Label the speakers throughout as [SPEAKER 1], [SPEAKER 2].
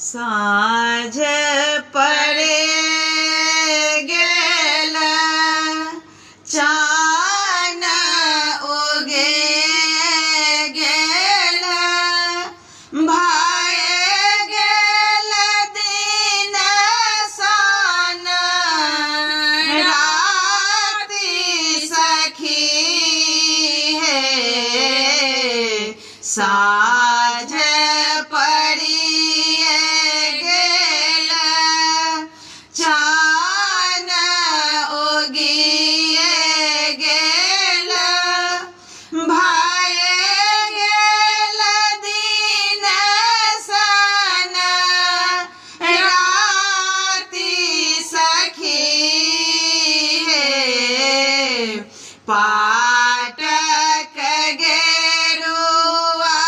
[SPEAKER 1] साँझ पड़े गेल, चान उगे गेल, भए गेल दिन सन राति सखी हे। साँझ पड़िए गेल, चान उगिए गेल, भए गेल दिन सन राति सखी हे। पाटक गेरुआ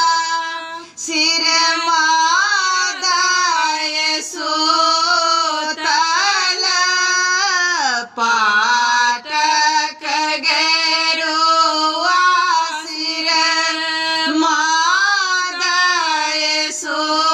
[SPEAKER 1] सिर मादाय सुतल, पाटक गेरुआ सिर मादाय सुतल।